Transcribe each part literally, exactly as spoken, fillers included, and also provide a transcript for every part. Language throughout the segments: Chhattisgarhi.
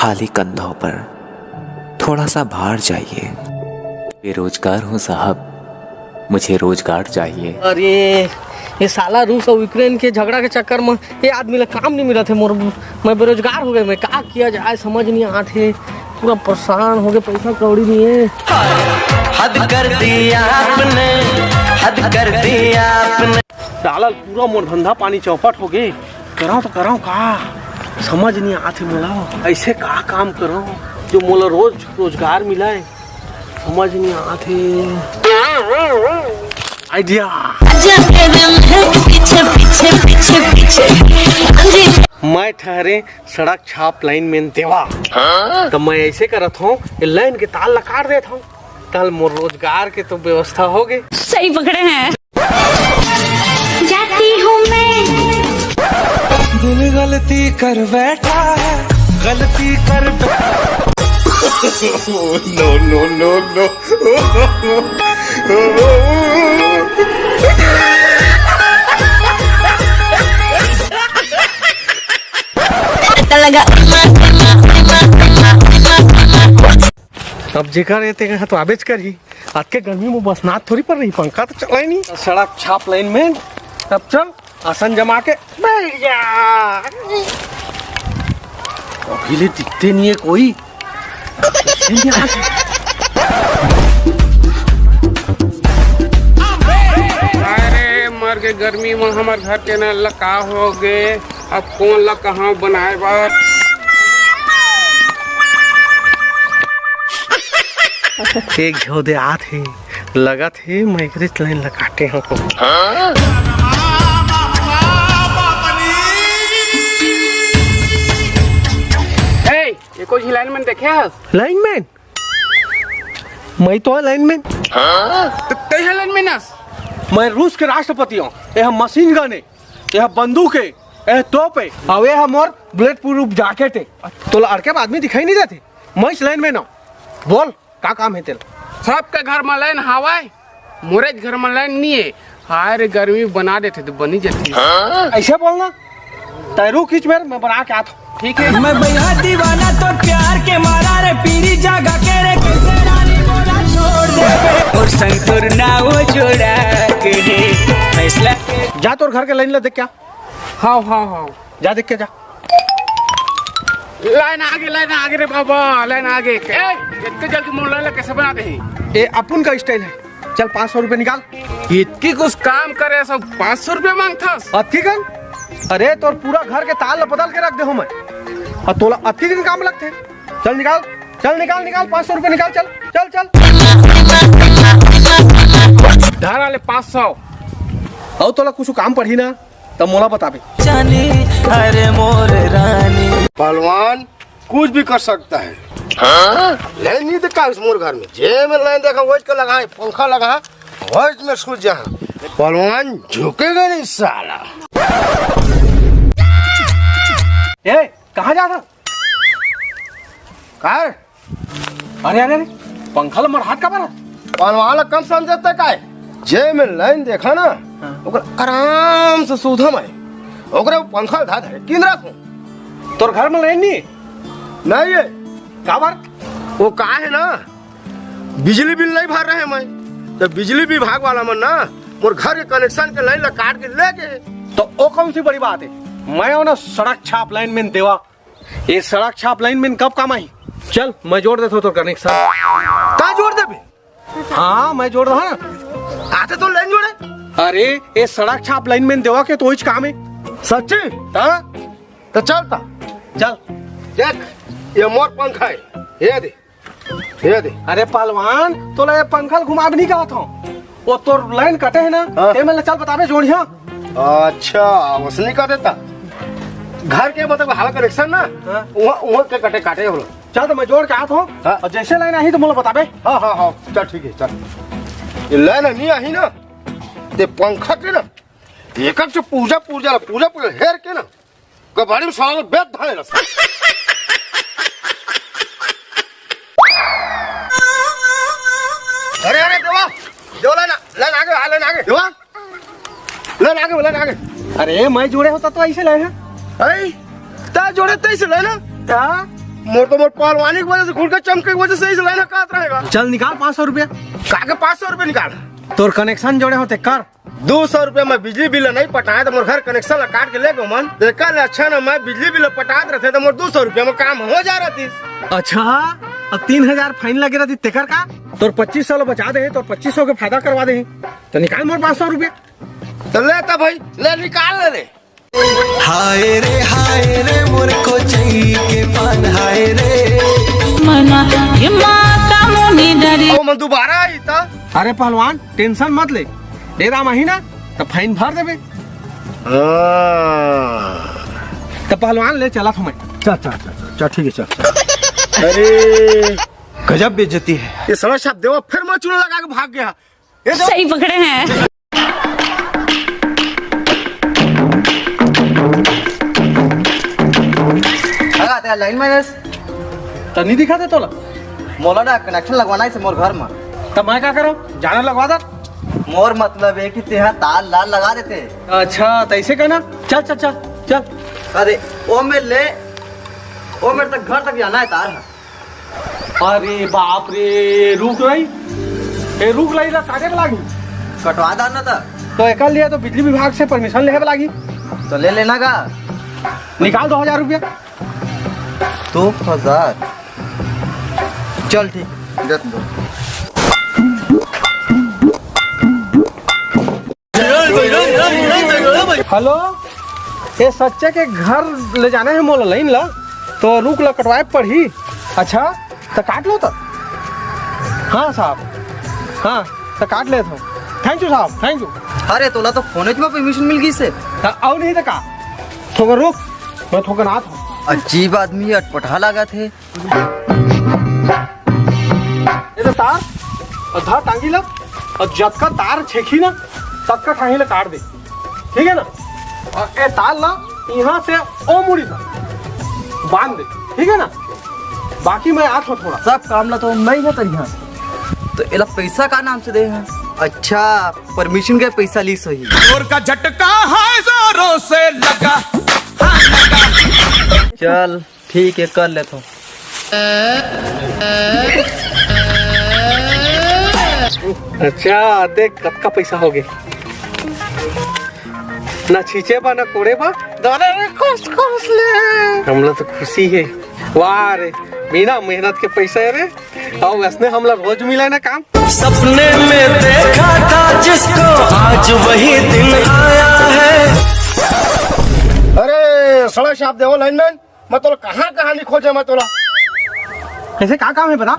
खाली कंधों पर थोड़ा सा भार चाहिए। बेरोजगार हूँ साहब, मुझे रोजगार चाहिए। अरे, ये साला रूस और यूक्रेन के झगड़ा के चक्कर में ये आदमी ला काम नहीं मिलत हे। मोर, मैं बेरोजगार हो गए, मैं का किया जाए, समझ नहीं आत हे। पूरा परेशान हो गए, पैसा कौड़ी नहीं है। हद कर दिया आपने, हद कर दिया आपने। साला पूरा मोर धंधा पानी चौपट हो गए। कराओ तो कराओ का, समझ नहीं आत हे मोला। ऐसे का काम करो जो मोला रोज रोजगार मिले, समझ नहीं आत हे। आइडिया। पीछे पीछे पीछे पीछे। मैं ठहरे सड़क छाप लाइनमैन देवा। तो मैं ऐसे करत हूँ, ये लाइन के तार ला काट देत हूँ, कल मोर रोजगार के तो व्यवस्था हो गई। सही पकड़े हैं। जाती हूँ मैं। दिल गलती कर बैठा है, गलती कर। No, no, no, no। लगा। अब जेकर ये तेकर तो आबेच करही। अतके गर्मी में बसनाथ थोड़ी पर रही, पंखा तो चला ही नहीं। सड़क छाप लाइनमैन, अब चल आसन जमा के बैठ जा। अभी ले दिखते नहीं है कोई। अरे मर के गर्मी में हमर घर के नल ला का हो गे। अब कोन ला कहाँ बनाए बर? एक झोदे आत हे, लगत हे मैं एकरेच लाइन ला काटे हूँ। ए, ये कोई लाइनमैन देखे हस? लाइनमैन? मैं तो लाइनमैन। तो तै है लाइनमैन हस? मैं रूस के राष्ट्रपति हूँ। ये हम मशीन गन है, ये हम बंदूक है, ये तोप है, अउ ये हम मोर बुलेट प्रूफ जैकेट है। तोला अड़के आदमी दिखाई नहीं देते? मैं लाइनमैन हूँ। बोल, का काम है तेला? सबके घर में लाइन हवय, मोरेच घर में लाइन नहीं है। हाय रे, गर्मी बना देते तो बनी जाती। ऐसे बोलना, तैरू किच मेर मैं बना के आता हूँ। ठीक है। मैं भैया दीवाना तो प्यार के मारा रे, पीरी जागा के रे, कैसे रानी बोला छोड़ दे। और संतुर ना वो जोड़ा के फैसला। जा तोर घर के लाइन ला देख क्या? हाँ, हाँ, हाँ। जा देख के जा। लाइन आगे, लाइन आगे रे बाबा, लाइन आगे। ए, इतने जल्दी मोर लाइन ला कैसे बना दे? ये अपन का स्टाइल है। चल, पाँच सौ रुपए निकाल। इतकी कुछ काम करे, सब पाँच सौ रुपए मांगथस? अतकी कन? अरे, तोर पूरा घर के तार ला बदल के रख दे हूँ मैं। और तोला अतकी कन काम लगते? चल निकाल, चल निकाल, निकाल, पाँच सौ रुपए निकाल, चल, चल, चल। धरा ले पाँच सौ। और तोला कुछ काम पड़ी ना, तब मोला बताबे। जानी, अरे मोर रानी। पहलवान कुछ भी कर सकता है। हाँ? लाइन नहीं देखा उस मोर घर में, जे में लाइन देखा वही का लगा है, पंखा लगा है, वही में सूझ जा। पहलवान झुकेगा नहीं साला। ए, कहाँ जा था? कार? अरे, अरे, अरे, पंखा ला मढ़ात काबर? पहलवान ला कम समझता काय? जे में लाइन देखा ना, हाँ। ओकर आराम से सूधा में, ओकरे पंखा ला धा धरे, किंदरा सो। तोर घर में लाइन नहीं? नहीं है। काबर? वो का है ना, बिजली बिल नहीं भर रहे मैं, तो बिजली विभाग वाला मन ना मोर घर के कनेक्शन के लाइन ला काट के ले गए। तो वो कौन सी बड़ी बात है? मैं हूं ना सड़क छाप लाइनमैन देवा। ये सड़क छाप लाइनमैन कब काम आही? चल, मैं जोड़ देता हूँ तोर कनेक्शन। का जोड़ देबे? हाँ, मैं जोड़ रहा ना। आते तो लाइन जोड़े। अरे, ये सड़क छाप लाइनमैन देवा के तो वही काम है। सच्ची? हाँ। तो चल ता। चल। देख, ये मोर पंखा है, ये दे, ये दे। अरे पहलवान, तोला ये पंखा ला घुमाबे नहीं कहत हूँ। वो तोर लाइन कटे है ना, हाँ। ते में ले चल बताबे जोड़िया। अच्छा, वसनी का देता। घर के मतलब हवा कनेक्शन ना, हाँ। वहाँ, वहाँ के कटे काटे हो। चल तो मैं जोड़ के आत हूँ। हाँ। और जैसे लाइन आही तो मोला बताबे। हाँ, हाँ, हाँ, चल ठीक है, चल। ये लाइन नहीं आही ना, ते पंखा के ना, एक एक से पूजा, पूजा, पूजा, पूजा हेर के ना, कबाड़ी में साला बेत धाने रस। अरे, अरे, देवा, देवा, लाइन आ, लाइन आगे, आ, लाइन आगे, देवा, लाइन आगे, लाइन आगे। अरे, मैं जोड़े होता तो ऐसे लाइन है। अरे, ता जोड़े तो ऐसे लाइन है। ता? मोर तो मोर पहलवानी के वजह से, खून के चमके के वजह से इस लाइन काट रहेगा। चल निकाल पाँच सौ रुपया। का के पाँच सौ रुपया निकाल? तोर कनेक्शन जोड़े होते कर। दो सौ रुपया मैं बिजली बिल नहीं पटाए तो मोर घर कनेक्शन ला काट के ले गो मन। तेकर ले अच्छा ना मैं बिजली बिल पटात रहते तो मोर दो सौ रुपया में काम हो जा रहती। अच्छा, अब तीन हजार फाइन लगे रहती तेकर का? तोर पच्चीस सौ ला बचा दे, तोर पच्चीस सौ के फायदा करवा दे। तो निकाल मोर पाँच सौ रुपया। तो ले तो भाई, ले निकाल ले रे। हाय रे हाय रे, मोर कोचई के पान, हाय रे। मना ये माता मुनि डरी। ओ मन दोबारा आई ता। अरे पहलवान, टेंशन मत ले, दे दाम आही ना, तो फाइन भर देबे। हाँ। तो पहलवान ले चला था मैं। चल चल चल चल, ठीक है, चल। अरे गजब बेइज्जती है। ये साला साहब देवा फिर मैं चूना लगा के भाग गया। ये दो सही पकड़े हैं। लगा तेरा लाइन माइनस। तो नहीं दिखा दे तोला? मोला ना कनेक्शन लगवाना है मोर घर में। तो मैं का करूं? जाना लगवा दे। मोर मतलब है कि तेहा तार लाल लगा देते। अच्छा, तो ऐसे कहना। चल, चल, चल, चल। अरे, ओ में ले, ओ मेरे तक घर तक जाना है तार। अरे बाप रे, रुख लई, ए रुख लई ला काटे के लागी। कटवा दा ना ता। तो एकर लिए तो बिजली विभाग से परमिशन लेहे के लागी। तो ले लेना का? निकाल दो हजार रुपया। दो हजार। चल ठीक, दे दो। हेलो, ये सच्चे के घर ले जाना है मोला लाइन ला, तो रुख ला कटवाए पड़ही। अच्छा, तो काट लो तो। हाँ साहब, हाँ, तो काट लेत हो। थैंक यू साहब, थैंक यू। अरे तोला तो फोन में परमिशन मिल गई से। तो और नहीं तो का, थोड़ा रुक, मैं थोड़ा ना था। अजीब आदमी अटपटा लगा थे। ए तो तार, अउ धर टांगी ला, अउ जतका तार छेखी ना, ततका टांगी ला काट दे, ठीक है ना? अउ ए तार ला इहाँ से ओ मुड़ी तक बांध दे, ठीक है ना? बाकी मैं आत हूँ थोड़ा। सब काम ला तो मैं ही करिहा। तो एला पैसा का नाम से दे हैं? अच्छा, परमिशन के पैसा ली सही। जोर का झटका है, जोरों से लगा। चल, ठीक है, कर लेथों। अच्छा, देख कतका पैसा हो गे। ना छींचे बा, ना कोड़े बा, दादा रे खुश खुश ले। हमला तो खुशी है। वाह रे, बिना मेहनत के पैसा है रे। अउ वैसने हमला रोज मिले ना काम। सपने में देखा था जिसको, आज वही दिन आया है। अरे सड़ा साहब देवो लाइनमैन, मैं तोला कहाँ कहाँ नहीं खोजे मैं तोला। कैसे का काम है बता?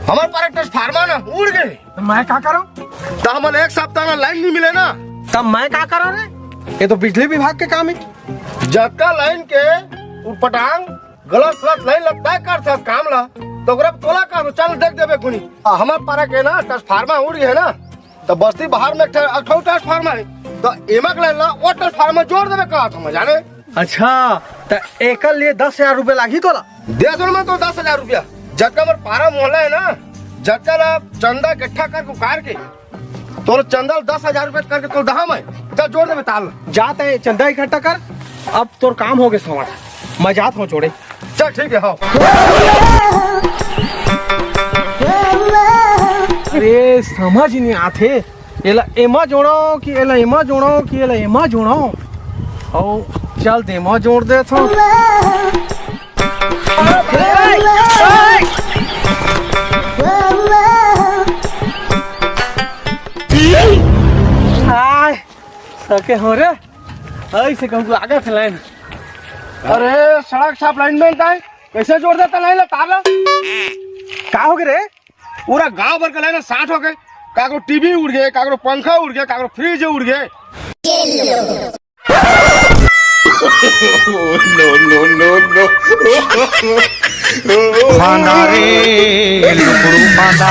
हमारे पारा ट्रांसफार्मर ना उड़ गे। तो मैं का करूँ? तो हमन एक सप्ताह ना लाइन नहीं मिले ना। तब मैं का करूँ रे? ये तो बिजली विभाग के काम है। जतका लाइन के उटपटांग गलत सलत लाइन लगता है कर सब काम ला, तो ओकरा तोला का चल देख देबे कुनी। आ, हमारे पारा के ना ट्रांसफार्मर उड़ गए ना, तो बस्ती बाहर में एक ठो, एक ठो ट्रांसफार्मर है, तो एमा के लाइन ला वो ट्रांसफार्मर जोड़ देबे का हम जाने। अच्छा, त एकर लिए दस हजार रुपया लागही तोला? दे दो मैं तो दस हजार रुपया। जतका मोर पारा मोहल्ला है ना, जतका ला चंदा इकट्ठा करके उकार के, तोर चंदा ला दस हजार रुपया करके तोर दहा मैं, चल जोड़ देबे ताल। जा तैं चंदा इकट्ठा कर, अब तोर काम हो गे सवार, मैं जात हूँ जोड़े। चल ठीक है, हाँ। अरे समझ नहीं आथे। एला एमा जोड़ो कि एला एमा जोड़ो कि एला एमा जोड़ो। अउ चल दे, एमा जोड़ देथों। आय, सके हो रे। ऐसे कहूँ लागत है लाइन। अरे सड़क साफ लाइन में है, कैसे जोड़ देता लाइन ला तार ला? का हो गे रे? पूरा गांव भर के लाइन साठ हो गए। काकरो टीवी उड़ गए, काकरो पंखा उड़ गए, काकरो फ्रिज उड़ गए। No, no, no, no। बांधा रे, लुकड़ू बांधा।